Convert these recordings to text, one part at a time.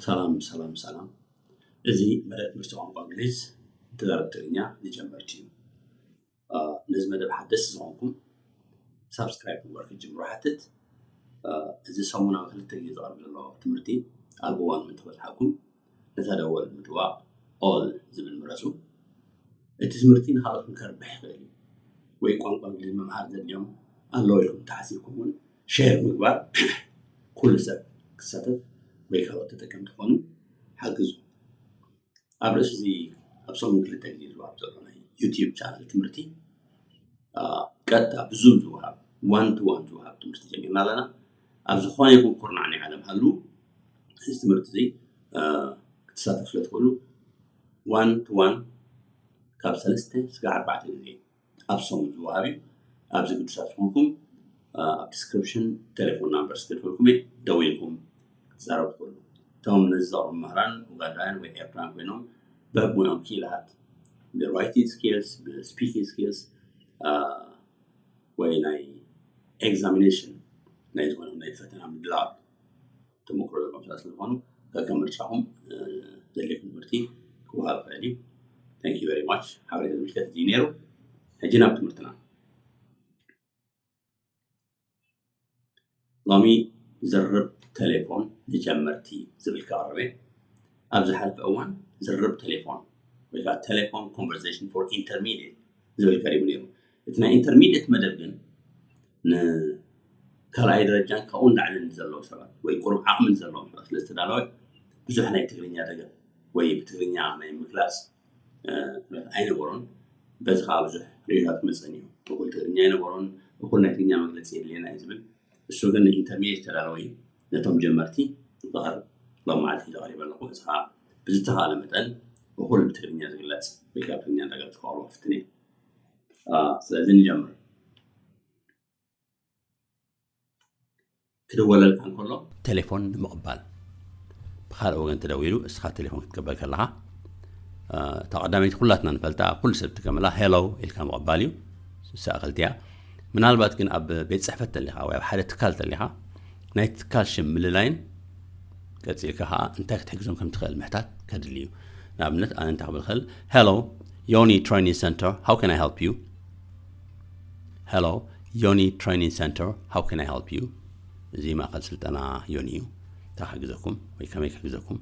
ሰላም ሰላም ሰላም። እዚ መደብ ትምህርቲ ቋንቋ እንግሊዝ፣ ተዛረብቲ ትግርኛ ንጀመርቲ እዩ። ነዚ መደብ ሓደስቲ ዝኾንኩም ሳብስክራይብ ምግባር ክትጅምሩ ሓትት። እዚ ሰሙናዊ ክልተ ግዜ ዝቐርብ ዘሎ ትምህርቲ ኣብ እዋኑ እንትበፅሓኩም ነታ ደወል ምጥዋቕ ኦል ዝብል ምረፁ። እቲ ትምህርቲ ንካልኦት ከርብሕ ይኽእል እዩ። ወይ ቋንቋ እንግሊዝ ምምሃር ዘድልዮም ኣለዉ ኢልኩም ተሓሲብኩም እውን ሼር ምግባር ኩሉ ሰብ ክሳተፍ ወይ ካልኦት ተጠቀምቲ ክኾኑ ሓግዙ። ኣብ ርእሲ እዚ ኣብ ሰሙን ክልተ ግዜ ዝወሃብ ዘሎ ናይ ዩቲዩብ ቻነል ትምህርቲ ቀጥታ ብዙም ዝወሃብ ዋን ቱ ዋን ዝወሃብ ትምህርቲ ጀሚርና ኣለና። ኣብ ዝኾነ ይኹን ኩርናዕ ናይ ዓለም ሃሉ እዚ ትምህርቲ እዚ ክትሳተፍ ስለ ትኽእሉ ዋን ቱ ዋን ካብ ሰለስተ ስጋዕ ኣርባዕተ ግዜ ኣብ ሰሙን ዝወሃብ እዩ። ኣብዚ ግዱሳት ዝኾንኩም ኣብ ዲስክሪፕሽን ቴሌፎን ናምበር ስክሪፕልኩም ደዊልኩም ክትዛረቡ ትኽእሉ። እቶም ነዚ ዘቕርቡ መምህራን ኡጋንዳውያን ወይ ኤርትራውያን ኮይኖም በብሞያኦም ክኢላት ብራይቲንግ ስኪልስ፣ ብስፒኪንግ ስኪልስ ወይ ናይ ኤግዛሚኔሽን ናይ ዝኾነ ናይ ፈተና ምድላዋት ተመክሮ ዘለዎም ሰባት ስለዝኾኑ ከከም ምርጫኹም ዘድልየኩም ትምህርቲ ክወሃብ ይኽእል እዩ። Thank you very much። ሓበሬታ ዝምልከት እዚ ነይሩ። ሕጂ ናብ ትምህርትና። ሎሚ ዝርርብ ቴሌፎን ንጀመርቲ ዝብል ክቐርብ እየ። ኣብ ዝሓለፈ እዋን ዝርርብ ቴሌፎን ወይ ከዓ ቴሌፎን ኮንቨርሴሽን ፎር ኢንተርሚዲየት ዝብል ቀሪቡ ነይሩ። እቲ ናይ ኢንተርሚዲየት መደብ ግን ንካልኣይ ደረጃን ካብኡ ንላዕሊ ንዘለዉ ሰባት ወይ ቁሩብ ዓቕሚ ንዘለዎም ሰባት ስለ ዝተዳለወ ብዙሕ ናይ ትግርኛ ደገፍ ወይ ብትግርኛ ናይ ምግላፅ ኩነት ኣይነበሮን። በዚ ከዓ ብዙሕ ርእይቶታት ክመፀኒ እዩ። እኩል ትግርኛ ኣይነበሮን፣ እኩል ናይ ትግርኛ መግለፂ የድልየና እዩ ዝብል። እሱ ግን ንኢንተርሚዲየት ዝተዳለወ እዩ። ነቶም ጀመርቲ ዝቐርብ ሎም መዓልቲ ተቐሪበ ኣለኹ። እዚ ከዓ ብዝተኻለ መጠን እኹል ብትግርኛ ዝግለፅ ወይ ከዓ ብትግርኛ እንዳገለፅኩ ከቕርቦ ክፍትን እየ። ስለዚ ንጀምር። ክድወለልካ እንከሎ ቴሌፎን ንምቕባል፣ ብኻልእ ወገን ተደዊሉ እስኻ ቴሌፎን ክትቅበል ከለኻ፣ እታ ቀዳመይቲ ኩላትና ንፈልጣ፣ ኩሉ ሰብ ትጥቀመላ ሄሎ ኢልካ ምቕባል እዩ። እሳ ክልቲያ። ምናልባት ግን ኣብ ቤት ፅሕፈት ተሊኻ ወይ ኣብ ሓደ ትካል ተሊኻ ናይ ትካል ሽም ምልላይን ቀፂልካ ከዓ እንታይ ክትሕግዞም ከም ትኽእል ምሕታት ከድሊ እዩ። ንኣብነት ኣነ እንታይ ክብል ክእል፣ Hello, Yoni Training Center, how can I help you? Hello, Yoni Training Center, how can I help you? እዚ ማእኸል ስልጠና ዮኒ እዩ። እንታይ ክሕግዘኩም ወይ ከመይ ክሕግዘኩም?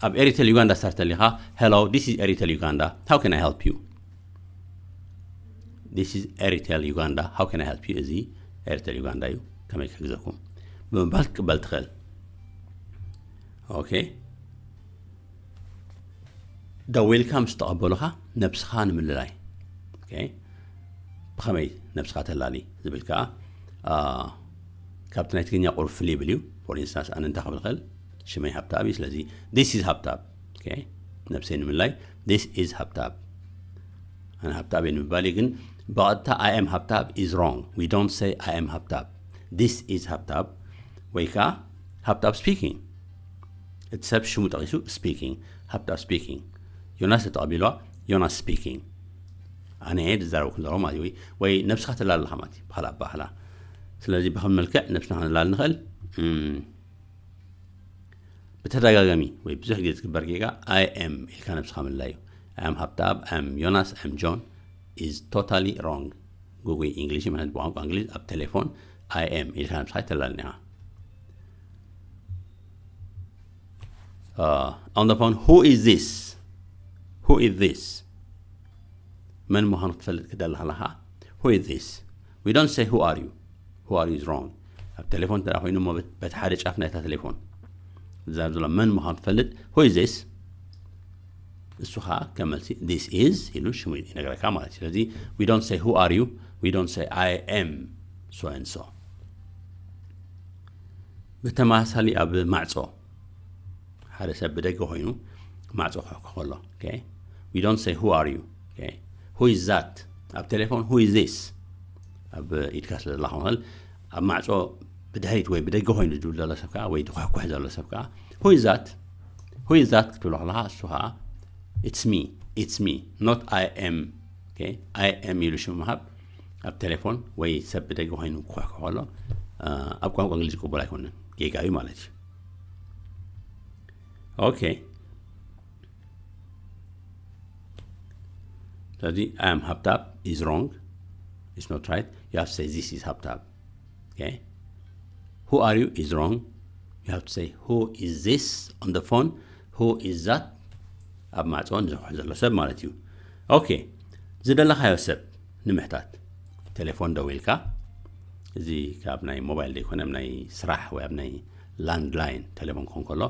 ኣብ ኤሪቴል ዩጋንዳ ስታር ተሊኻ፣ Hello, this is Airtel Uganda, how can I help you? This is Airtel Uganda, how can I help you? እዚ ኤሪቴል ዩጋንዳ እዩ፣ ከመይ ክሕግዘኩም ብምባል ክትቅበል ትኽእል። ኦኬ፣ ደዊልካ ምስ ተቐበሉኻ ነብስኻ ንምልላይ፣ ኦኬ፣ ብኸመይ ነብስኻ ተላሊ ዝብል ከዓ ካብቲ ናይ ትግርኛ ቁሩብ ፍልይ ይብል እዩ። ፎር ኢንስታንስ ኣነ እንታይ ክብል ክእል፣ ሽመይ ሃብተኣብ እዩ። ስለዚ this is ሃብተኣብ፣ ኦኬ፣ ነብሰይ ንምልላይ this is ሃብተኣብ። ኣነ ሃብተኣብ እየ ንምባል እዩ፣ ግን ብቐጥታ I am ሃብተኣብ is wrong። We don't say I am ሃብተኣብ፣ this is ሃብተኣብ ወይ ከዓ ሃብተኣብ ስፒኪንግ። እቲ ሰብ ሽሙ ጠቒሱ ስፒኪንግ፣ ሃብተኣብ ስፒኪንግ። ዮናስ ተተቐቢልዋ ዮናስ ስፒኪንግ። ኣነ እየ ዝዛረበኩም ዘለኹ ማለት እዩ። ወይ ነብስኻ ተላልኻ ማለት እዩ ብኻልእ ኣባህላ። ስለዚ ብኸም መልክዕ ነብስና ክንላል ንኽእል። ብተደጋጋሚ ወይ ብዙሕ ግዜ ዝግበር ጌጋ I am ኢልካ ነብስኻ ምልላይ እዩ። I am ሃብተኣብ፣ I am ዮናስ፣ I am ጆን is totally wrong። ጉጉይ እንግሊሽ ማለት ብቋንቋ እንግሊዝ ኣብ ቴሌፎን I am ኢልካ ነብስኻ ይተላልኒ ኢኻ። On the phone, who is this? Who is this? መን ምዃኑ ክትፈልጥ ክደሊ ከለኻ who is this? We don't say who are you? Who are you is wrong። ኣብ ቴሌፎን እንተ ኮይኑ እሞ በቲ ሓደ ጫፍ ናይታ ቴሌፎን ዝዛረብ ዘሎ መን ምዃኑ ትፈልጥ who is this? እሱ ከዓ ከም መልሲ this is ኢሉ ሽሙ ይነግረካ ማለት እዩ። ስለዚ we don't say who are you, we don't say I am so and so። ብተመሳሳሊ ኣብ ማዕጾ ሓደ ሰብ ብደገ ኮይኑ ማዕጾ ክሕኩ ከሎ okay, we don't say who are you okay, who is that? ኣብ ቴሌፎን who is this? ኣብ ኢድካ ስለ ዘላ ክመል ኣብ ማዕጾ ብድሕሪት ወይ ብደገ ኮይኑ ዝድውል ዘሎ ሰብ ከዓ ወይ ዝኩሕኩሕ ዘሎ ሰብ ከዓ who is that? Who is that ክትብሎ ከለኻ እሱ ከዓ it's me, it's me, not I am okay, I am ኢሉ ሽሙ ምሃብ ኣብ ቴሌፎን ወይ ሰብ ብደገ ኮይኑ ክኩሕኩሕ ከሎ ኣብ ቋንቋ እንግሊዝ ቅቡል ኣይኮነን፣ ጌጋ እዩ ማለት እዩ። Okay. ስለዚ I am ሃብታብ is wrong. It's not right. You have to say this is ሃብታብ. Okay. Who are you is wrong. You have to say who is this on the phone. Who is that? ኣብ ማዕጾ ንዝሕሕ ዘሎ ሰብ ማለት እዩ። Okay. ዝደለኻዮ ሰብ ንምሕታት ቴሌፎን ደዊልካ፣ እዚ ካብ ናይ ሞባይል ዘይኮነ ኣብ ናይ ስራሕ ወይ ኣብ ናይ ላንድላይን ቴሌፎን ክኾን ከሎ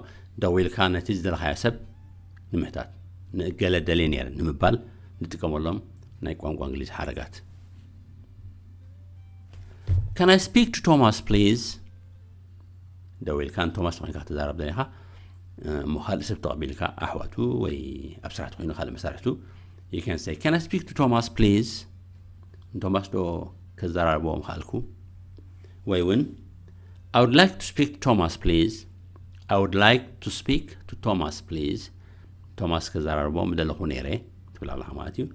ደዊልካ ነቲ ዝደለኻዮ ሰብ ንምሕታት፣ ንእገለ ደልየ ነይረ ንምባል ንጥቀመሎም ናይ ቋንቋ እንግሊዝ ሓረጋት። Can I speak to Thomas please? ደዊልካ ንቶማስ ኮይንካ ክትዛረብ ደሊኻ፣ እሞ ካልእ ሰብ ተቐቢልካ ኣሕዋቱ ወይ ኣብ ስራሕ ኮይኑ ካልእ መሳርሕቱ you can say, can I speak to Thomas please? ንቶማስ ዶ ከዘራርብዎ ምኽኣልኩ? ወይ እውን I would like to speak to Thomas please. I would like to speak to Thomas please. ቶማስ ከዘራርቦ ምደለኹ ነይረ ትብል ኣለኻ ማለት እዩ።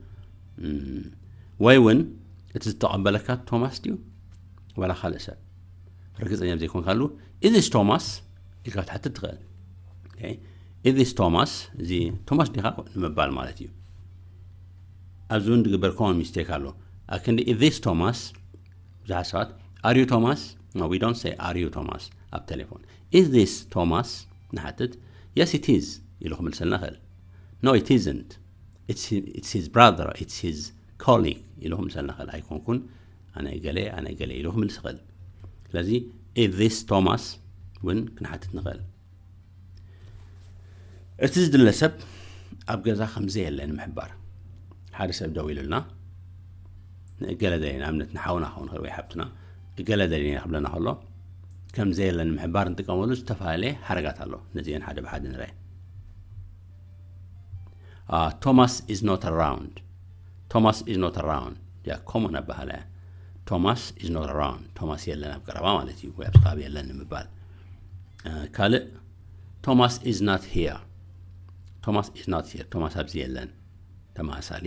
ወይ እውን እቲ ዝተቐበለካ ቶማስ ድዩ ዋላ ካልእ ሰብ ርግፀኛ ዘይኮንካሉ፣ is this Thomas ኢልካ ክትሓትት ትኽእል። Is this Thomas? እዚ ቶማስ ዲኻ ንምባል ማለት እዩ። ኣብዚ እውን ዝግበር common mistake ኣሎ። ኣክንዲ is this Thomas? ብዙሓት ሰባት are you Thomas? No, we don't say are you Thomas ኣብ ቴሌፎን። Is this Thomas ንሓትት? Yes, it is ኢሉ ክምልሰልና ይኽእል። No, it isn't. It's his brother, it's his colleague ኢሉ ክምልሰልና ይኽእል። ኣይኮንኩን፣ ኣነ ገለ፣ ኣነ ገለ ኢሉ ክምልስ ይኽእል። ስለዚ is this Thomas እውን ክንሓትት ንኽእል። እቲ ዝድለ ሰብ ኣብ ገዛ ከም ዘየለ ንምሕባር ሓደ ሰብ ደው ኢሉልና፣ ንእገለ ደለየ ንኣብነት ንሓውና ክኸውን ይኽእል ወይ ሓብትና እገለ ደለየ ክብለና ከሎ ከም ዘየለ ንምሕባር እንጥቀመሉ ዝተፈላለየ ሓረጋት ኣሎ። ነዚአን ሓደ ብሓደ ንርአ። Thomas is not around. Thomas is not around. ያ common ኣባህላ እያ። Thomas is not around. ቶማስ የለን ኣብ ቀረባ ማለት እዩ፣ ወይ ኣብ ከባቢ የለን ንምባል። ካልእ Thomas is not here. Thomas is not here. ቶማስ ኣብዚ የለን። ተመሳሳሊ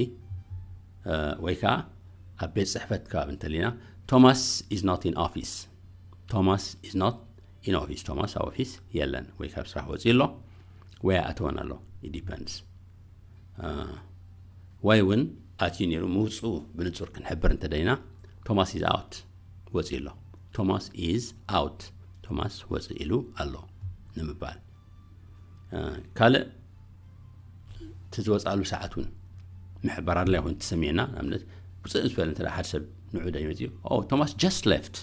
ወይ ከዓ ኣብ ቤት ፅሕፈት ከባቢ እንተሊና Thomas is not in office. Thomas is not in office. ቶማስ ኣብ ኦፊስ የለን ወይ ካብ ስራሕ ወፂኡ ኣሎ ወይ ኣተወን ኣሎ። It depends. ወይ እውን ኣትዩ ነይሩ ምውፅኡ ብንፁር ክንሕብር እንተደሊና Thomas is out፣ ወፂኡ ኣሎ። Thomas is out. ቶማስ ወፂኡ ኢሉ ኣሎ ንምባል። ካልእ እቲ ዝወፅኣሉ ሰዓት እውን ምሕባር ኣድላይ ኮይኑ ተሰሚዕና፣ ንኣብነት ውፅእ ዝበለ እንተ ሓደ ሰብ ንዑ ደ ይመፅኡ Thomas just left.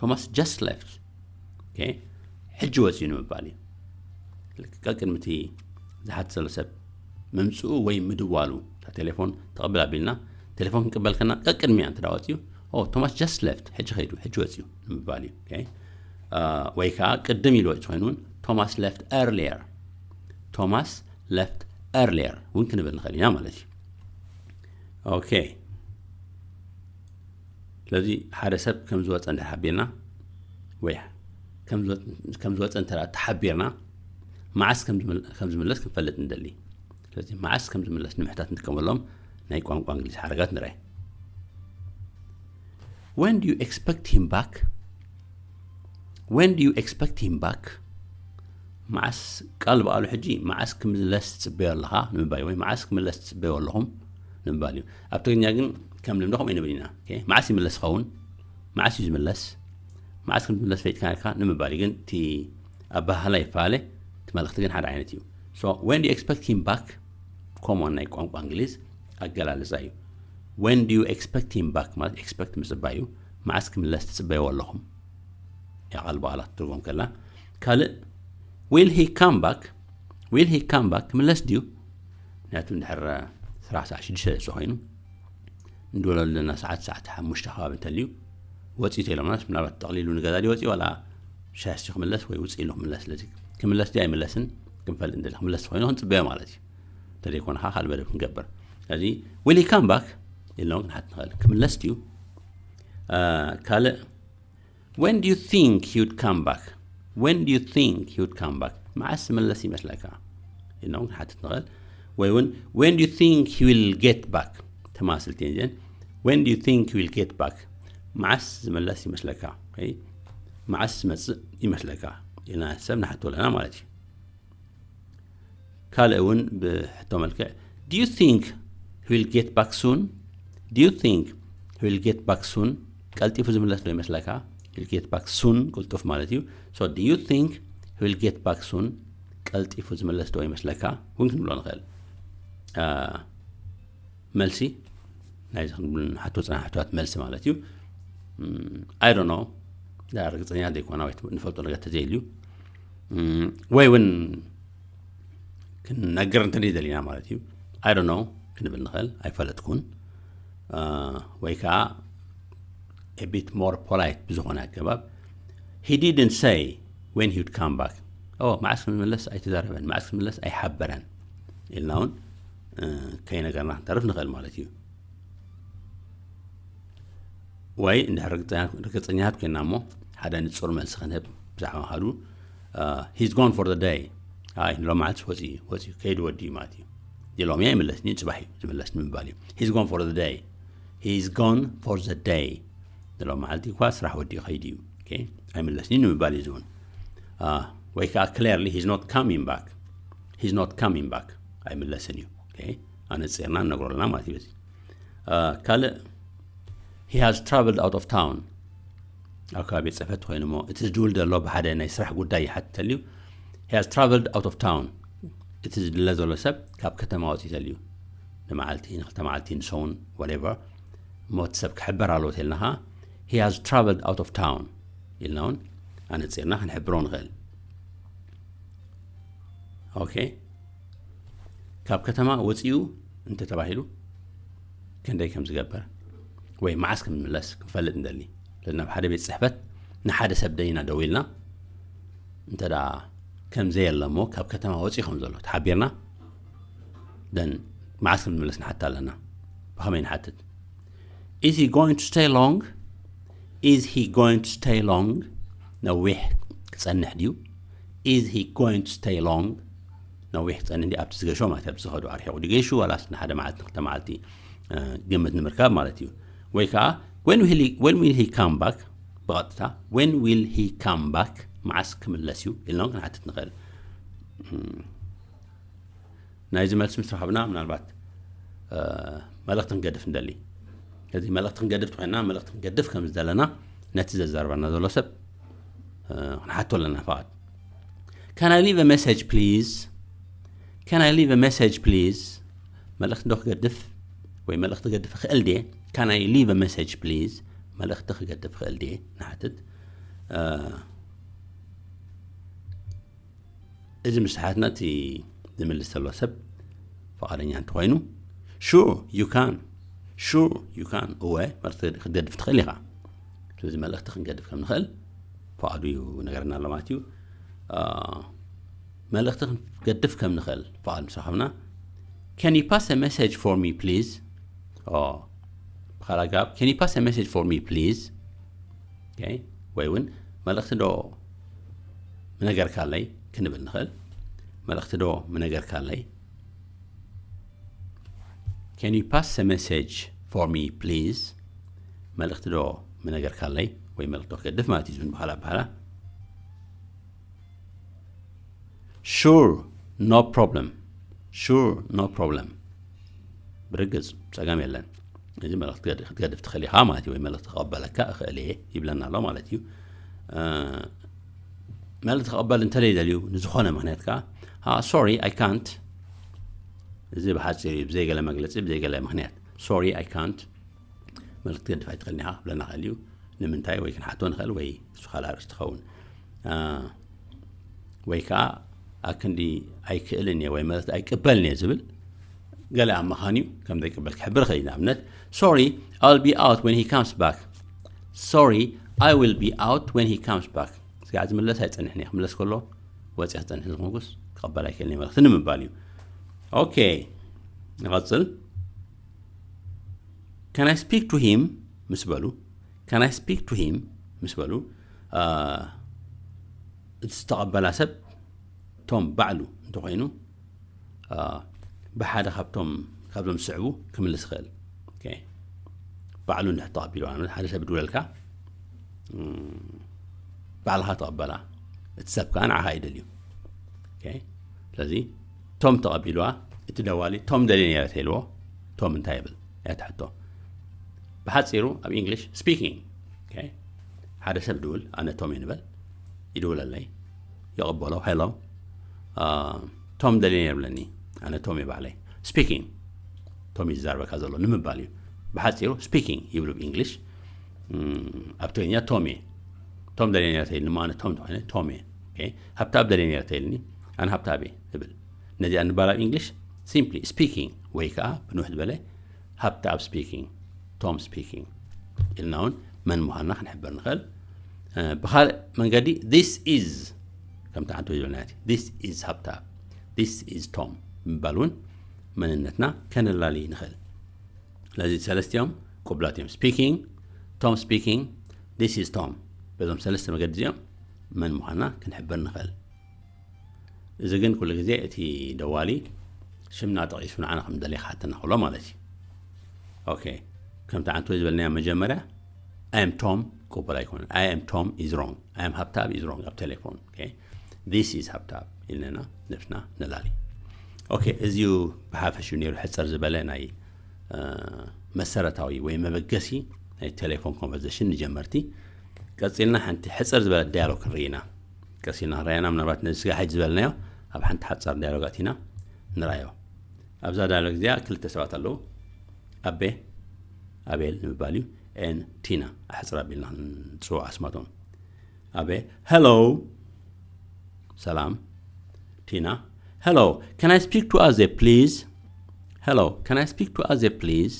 Thomas just left. ሕጂ ወፅኡ ንምባል እዩ። ቀቅድሚ እቲ ዝሓት ዘሎ ሰብ ምምፅኡ ወይ ምድዋሉ እታ ቴሌፎን ተቐብል ኣቢልና ቴሌፎን ክንቅበል ከና ቀቅድሚያ እንተ ወፅኡ Thomas just left፣ ሕጂ ከይዱ፣ ሕጂ ወፅኡ ንምባል እዩ። ወይ ከዓ ቅድም ኢሉ ወፂኡ ኮይኑ እውን Thomas left earlier. Thomas left earlier እውን ክንብል ንኽእል ኢና ማለት እዩ። Okay. ስለዚ ሓደ ሰብ ከም ዝወፀ እንድሕር ሓቢርና ወይ ከም ዝወፀ እንተ ተሓቢርና መዓስ ከም ዝምለስ ክንፈልጥ ንደሊ። ስለዚ መዓስ ከም ዝምለስ ንምሕታት ንጥቀመሎም ናይ ቋንቋ እንግሊዝ ሓረጋት ንርአ። When do you expect him back? When do you expect him back? መዓስ ቃል በዓሉ ሕጂ መዓስ ክምለስ ትፅበዮ ኣለኻ ንምባል ወይ መዓስ ክምለስ ትፅበዮ ኣለኹም ንምባል እዩ። ኣብ ትግርኛ ግን ከም ልምዲ ከምኡ ንብል ኢና። መዓስ ይምለስ ይኸውን? መዓስ እዩ ዝምለስ? መዓስ ከም ዝምለስ ፈሊጥካ ኢኻ ንምባል እዩ። ግን እቲ ኣበሃህላ ይፈላለ፣ እቲ መልእኽቲ ግን ሓደ ዓይነት እዩ። So when do you expect him back? Common ናይ ቋንቋ እንግሊዝ ኣገላልፃ እዩ። When do you expect him back ማለት expect ምፅባይ እዩ። መዓስ ክምለስ ትፅበይዎ ኣለኹም? ያ ቃል በዓላ ክትትርጎም ከላ። ካልእ will he come back? Will he come back? ክምለስ ድዩ? ምክንያቱ እንድሕር ስራሕ ሰዓት ሽዱሽተ ዝወፅእ ኮይኑ ንድወለሉ ዘለና ሰዓት ሰዓት ሓሙሽተ ከባቢ እንተልዩ ወፂኡ ተኢሎምናስ ምናልባት ጠቕሊሉ ንገዛ ድዩ ወፂኡ ዋላ ሻስቲ ክምለስ ወይ ውፅእ ኢሉ ክምለስ። ስለዚ ክምለስ ድዩ ኣይምለስን ክንፈልጥ ንደሊ። ክምለስ ተኮይኑ ክንፅበዮ ማለት እዩ። እንተዘይኮነ ከዓ ካልእ መደብ ክንገብር። ስለዚ will he come back ኢልና እውን ክንሓት ንኽእል። ክምለስ ድዩ? ካልእ when do you think he would come back? When do you think he would come back? መዓስ ዝምለስ ይመስለካ ኢልና እውን ክንሓትት ንኽእል። ወይ እውን when do you think he will get back? ተማስልቲ እየን እዚአን። When do you think he will get back? መዓስ ዝምለስ ይመስለካ? መዓስ ዝመፅእ ይመስለካ ኢልና ሰብ ንሓቶ ኣለና ማለት እዩ። ካልእ እውን ብሕቶ መልክዕ do you think he will get back soon? Do you think he will get back soon? ቀልጢፉ ዝምለስ ዶ ይመስለካ? He will get back soon ቅልጡፍ ማለት እዩ። So do you think he will get back soon? ቀልጢፉ ዝምለስ ዶ ይመስለካ እውን ክንብሎ ንኽእል። መልሲ ናይዚ ክንሓቶ ዝፀናሕትዋት መልሲ ማለት እዩ። I don't know ርግፀኛ ዘይኮና ወይ ንፈልጦ ነገር ተዘይልዩ ወይ እውን ክንነግር እንተ ደሊና ማለት እዩ። I don't know ክንብል ንኽእል፣ ኣይፈለጥኩን። ወይ ከዓ a bit more polite ብዝኾነ ኣገባብ he didn't say when he would come back. ኦ መዓስ ክምለስ ኣይተዛረበን፣ መዓስ ክምለስ ኣይሓበረን ኢልና እውን ከይነገርና ክንተርፍ ንኽእል ማለት እዩ። ወይ እንድሕር ርግፀኛታት ኮይና እሞ ሓደ ንፁር መልሲ ክንህብ ብዛዕባ ምኻዱ he's gone for the day። ኣይ ንሎም መዓልቲ ወፂኡ ወፂኡ ከይዱ ወዲኡ ማለት እዩ። ሎም ኣይምለስኒ፣ ፅባሕ እዩ ዝምለስ ንምባል እዩ። He's gone for the day። He's gone for the day። ንሎም መዓልቲ እኳ ስራሕ ወዲኡ ከይዱ እዩ። ኣይምለስኒ ንምባል እዩ ዝውን። ወይ ከዓ clearly he's not coming back። He's not coming back። ኣይምለስን እዩ። ኣነፂርና ንነግሮ ኣለና ማለት እዩ። በዚ ካልእ he has traveled out of town። ኣብ ከባቢ ቤት ፅሕፈት ኮይኑ እሞ እቲ ዝድውል ዘሎ ብሓደ ናይ ስራሕ ጉዳይ ይሓትተል እዩ። He has traveled out of town። እቲ ዝድለ ዘሎ ሰብ ካብ ከተማ ወፂተል እዩ። ንመዓልቲ ንክልተ መዓልቲ ንሰውን whatever እሞ እቲ ሰብ ክሕበር ኣለዎ ተልና ከዓ he has traveled out of town ኢልና እውን ኣነፂርና ክንሕብሮ ንኽእል። ኦኬ ካብ ከተማ ወፂኡ እንተተባሂሉ ክንደይ ከም ዝገበር ወይ መዓስ ከም ዝምለስ ክንፈልጥ እንደሊ ለና ኣብ ሓደ ቤት ፅሕፈት ንሓደ ሰብ ደይና ደው ኢልና እንተ ከም ዘየለ እሞ ካብ ከተማ ወፂኡ ከም ዘሎ ተሓቢርና ደን መዓስ ከም ዝምለስ ንሓታ ኣለና። ብኸመይ ንሓትት? Is he going to stay long? Is he going to stay long? ነዊሕ ክፀንሕ ድዩ? Is he going to stay long? ነዊሕ ክፀንሕ ድዩ ኣብቲ ዝገሾ ማለት ኣብቲ ዝኸዱ ኣርሒቑ ድዩ ገይሹ ዋላስ ንሓደ መዓልቲ ንክልተ መዓልቲ ግምት ንምርካብ ማለት እዩ። ወይ ከዓ when will he come back? ብቐጥታ when will he come back? መዓስ ክምለስ እዩ ኢልና ክንሓትት ንኽእል። ናይዚ መልሲ ምስ ረኸብና ምናልባት መልእኽቲ ክንገድፍ ንደሊ። እዚ መልእኽቲ ክንገድፍ ተኮይና መልእኽቲ ክንገድፍ ከም ዝደለና ነቲ ዘዛርበና ዘሎ ሰብ ክንሓቶ ኣለና። ፍቓድ Can I leave a message please? Can I leave a message please? መልእኽቲ ዶ ክገድፍ ወይ መልእኽቲ ክገድፍ ክእል ድየ? Can I leave a message please? መልእኽቲ ክገድፍ ክእል ድየ ንሓትት። እዚ ምስ ሓትና እቲ ዝምልስ ዘሎ ሰብ ፍቓደኛ እንተኾይኑ sure you can sure you can እወ መልእኽቲ ክትገድፍ ትኽእል ኢኻ። ስለዚ መልእኽቲ ክንገድፍ ከም ንኽእል ፍቓዱ እዩ ነገርና ኣሎ ማለት እዩ። መልእኽቲ ክንገድፍ ከም ንኽእል ፍቓድ ምስ ረኸብና can you pass a message for me please? ብኻል ኣገባብ can you pass a message for me please? ወይ እውን መልእኽቲ ዶ ምነገርካለይ ክንብል ንኽእል። መልእኽቲ ዶ ምነገርካለይ? Can you pass a message for me please? መልእኽቲ ዶ ምነገርካለይ ወይ መልእኽቲ ዶ ክገድፍ ማለት እዩ ዝብል ብኻል ኣባህላ Sure no problem. Sure no problem። ብርግፅ ፀገም የለን። እዚ መልእኽቲ ክትገድፍ ትኽእል ኢኻ ማለት እዩ ወይ መልእኽቲ ክቐበለካ እኽእል እየ ይብለና ኣሎ ማለት እዩ። መልእኽቲ ክቐበል እንተለይ ደልዩ ንዝኾነ ምክንያት ከዓ sorry I can't። እዚ ብሓፂር እዩ ብዘይገለ መግለፂ ብዘይገለ ምክንያት sorry I can't። መልእኽቲ ክትገድፍ ኣይትኽእልን ኢኻ ክብለና ክእል እዩ። ንምንታይ ወይ ክንሓቶ ንኽእል ወይ እሱ ካልእ ኣርእስቲ ትኸውን። ወይ ከዓ ኣክንዲ ኣይክእልን እየ ወይ መልእኽቲ ኣይቅበልን እየ ዝብል ገለ ኣብ መኻን እዩ ከም ዘይቅበል ክሕብር ይኽእል እዩ። ንኣብነት sorry I will be out when he comes back። Sorry I will be out when he comes back። ስጋዕ ዝምለስ ኣይፀንሕን እየ ክምለስ ከሎ ወፂ ክፀንሕ ዝኾንኩስ ክቐበል ኣይክእልን እየ መልእኽቲ ንምባል እዩ። ኦኬ ንቐፅል። Can I speak to him? ምስ በሉ Can I speak to him? ምስ በሉ እቲ ዝተቐበላ ሰብ ቶም ባዕሉ እንተኮይኑ ብሓደ ካብቶም ካብዞም ዝስዕቡ ክምልስ ይኽእል። ባዕሉ እንድሕር ተቐቢሉ ሓደ ሰብ ድውለልካ ባዕልኻ ተቐበላ እቲ ሰብ ከዓ ንዓኻ ይደልዩ። ስለዚ ቶም ተቐቢልዋ። እቲ ደዋሊ ቶም ደልየ ነይረ ተይልዎ፣ ቶም እንታይ ይብል? እያ ትሕቶ። ብሓፂሩ ኣብ English speaking። ሓደ ሰብ ድውል፣ ኣነ ቶም እየ ንበል፣ ይድውለለይ፣ ይቕበሎ። ሄሎ፣ ቶም ደልየ ነይረ ብለኒ። ኣነ ቶም እየ ባዕለይ። ስፒኪንግ፣ ቶም እዩ ዝዛረበካ ዘሎ ንምባል እዩ። ብሓፂሩ ስፒኪንግ ይብሉ ብእንግሊሽ። ኣብ ትግርኛ ቶም እየ። ቶም ደልየ ነይረ ተይልኒ እሞ ኣነ ቶም ተኾይነ ቶም እየ። ሃብተኣብ ደልየ ነይረ ተይልኒ ኣነ ሃብተኣብ እየ እብል። ነዚኣ ንባል ኣብ እንግሊሽ ሲምፕሊ ስፒኪንግ ወይ ከዓ ብንውሕ ዝበለ ሃብተኣብ ስፒኪንግ፣ ቶም ስፒኪንግ ኢልና እውን መን ምዃንና ክንሕበር ንኽእል። ብካልእ መንገዲ this is ከምቲ ዓንቶ ዝበልናዮ this is ሃብተኣብ፣ this is ቶም ብምባል እውን መንነትና ከነላሊ ንኽእል። ስለዚ ሰለስቲኦም ቅቡላት እዮም። ስፒኪንግ፣ ቶም ስፒኪንግ፣ this is ቶም። በዞም ሰለስተ መገዲ እዚኦም መን ምዃንና ክንሕበር ንኽእል። እዚ ግን ኩሉ ግዜ እቲ ደዋሊ ሽምና ጠቒሱ ንዓና ከም ደለየ ክሓተና ከሎ ማለት እዩ። ኦኬ፣ ከምቲ ዓንቶ ዝበልናዮ መጀመርያ I am Tom ቅቡል ኣይኮነን። I am Tom is wrong። I am ሃብተኣብ is wrong ኣብ ቴሌፎን። This is ሃብተኣብ ኢልና ነብስና ነላሊ። ኦኬ፣ እዚዩ ብሓፈሽኡ ነይሩ ሕፅር ዝበለ ናይ መሰረታዊ ወይ መበገሲ ናይ ቴሌፎን ኮንቨርሴሽን ንጀመርቲ። ቀፂልና ሓንቲ ሕፅር ዝበለ ዳያሎግ ክንርኢ ኢና። ቀሲልና ክንረኣና ምናልባት ነዚ ስጋ ሕጂ ዝበልናዮ ኣብ ሓንቲ ሓፃር ዳያሎግ ኣቲና ንረኣዮ። ኣብዛ ዳያሎግ እዚኣ ክልተ ሰባት ኣለዉ። ኣቤ፣ ኣቤል ንምባል እዩ። ኤን ቲና ኣሕፅር ኣቢልና ክንፅውዖ ኣስማቶም። ኣቤ፣ ሄሎ፣ ሰላም። ቲና፣ ሄሎ፣ can I speak to ኣዜብ please? ሄሎ፣ can I speak to ኣዜብ please?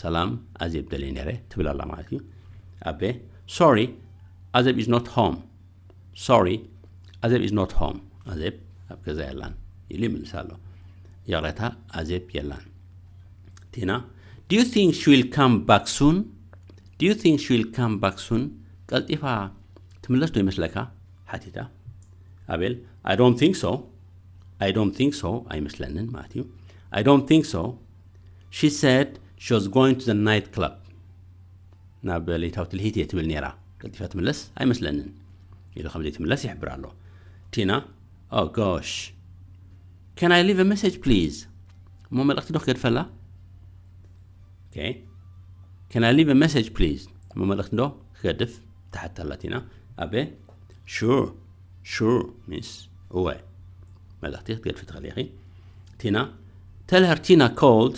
ሰላም፣ ኣዜብ ደልየ ነይረ ትብል ኣላ ማለት እዩ። ኣቤ፣ ሶሪ፣ ኣዜብ is not home። ሶሪ፣ ኣዜብ is not home። ኣዜብ ኣብ ገዛ የላን ኢሉ ይምልስ ኣሎ። ይቕሬታ፣ ኣዜብ የላን። ቲና፣ do you think she will come back soon? Do you think she will come back soon? ቀልጢፋ ትምለስ ዶ ይመስለካ? ሓቲታ። ኣቤል፣ I don't think so። I don't think so ኣይመስለንን ማለት እዩ። I don't think so. She said she was going to the night club. ናብ ለይታዊ ትልሂት እየ ትብል ነይራ። ቀልጢፋ ትምለስ ኣይመስለንን ኢሉ ከም ዘይትምለስ ይሕብር ኣሎ። ቲና፣ oh gosh, can I leave a message please? እሞ መልእኽቲ ዶ ክገድፈላ? Okay, can I leave a message please? እሞ መልእኽቲ ዶ ክገድፍ ትሓተላ ቲና። ኣቤ፣ sure, sure means እወ፣ መልእኽቲ ክትገድፊ ትኽእሊ ኢኺ። ቲና፣ tell her Tina called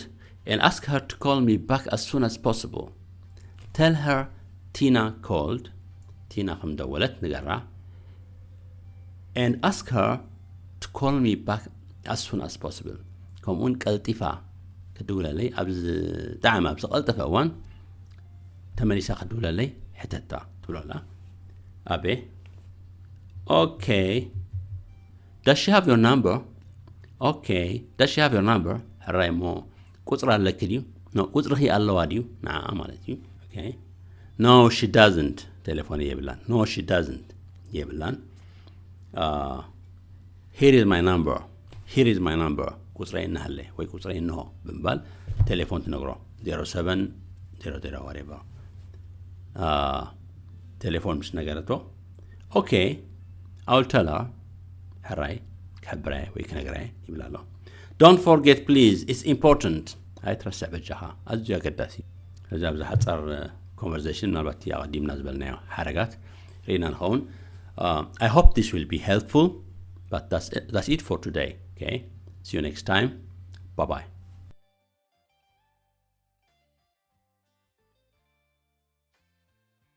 and ask her to call me back as soon as possible. Tell her Tina called፣ ቲና ከም ደወለት ንገራ። And ask her to call me back as soon as possible. ከምኡውን ቀልጢፋ ክትድውለለይ፣ ኣብ ጣዕሚ ኣብ ዝቐልጠፈ እዋን ተመሊሳ ክትድውለለይ ሕተታ ትብሎ ኣላ። ኣቤ፣ okay, does she have your number? Okay, does she have your number? ሕራይ እሞ ቁፅሪ ኣለኪ ድዩ? No፣ ቁፅርኺ ኣለዋ ድዩ? ንዓኣ ማለት እዩ። Okay, no, she doesn't። ቴሌፎን የብላን። No, she doesn't የብላን። Here is my number. Here is my number. ቁፅረይ እናሃለ ወይ ቁፅረይ እንሆ ብምባል ቴሌፎን ትነግሮ። ዜሮ ሰቨን ዜሮ ዜሮ whatever። ቴሌፎን ምስ ነገረቶ፣ okay, I will tell her፣ ሕራይ ክሕብረ ወይ ክነግረ ይብል ኣሎ። Don't forget please, it's important። ኣይትረስዕ በጃኻ፣ ኣዝዩ ኣገዳሲ። እዚ ኣብዚ ሓፃር ኮንቨርሴሽን ምናልባት እቲ ኣቐዲምና ዝበልናዮ ሓረጋት ርኢና ንኸውን። I hope this will be helpful, but that's it, that's it for today. Okay, see you next time. Bye bye.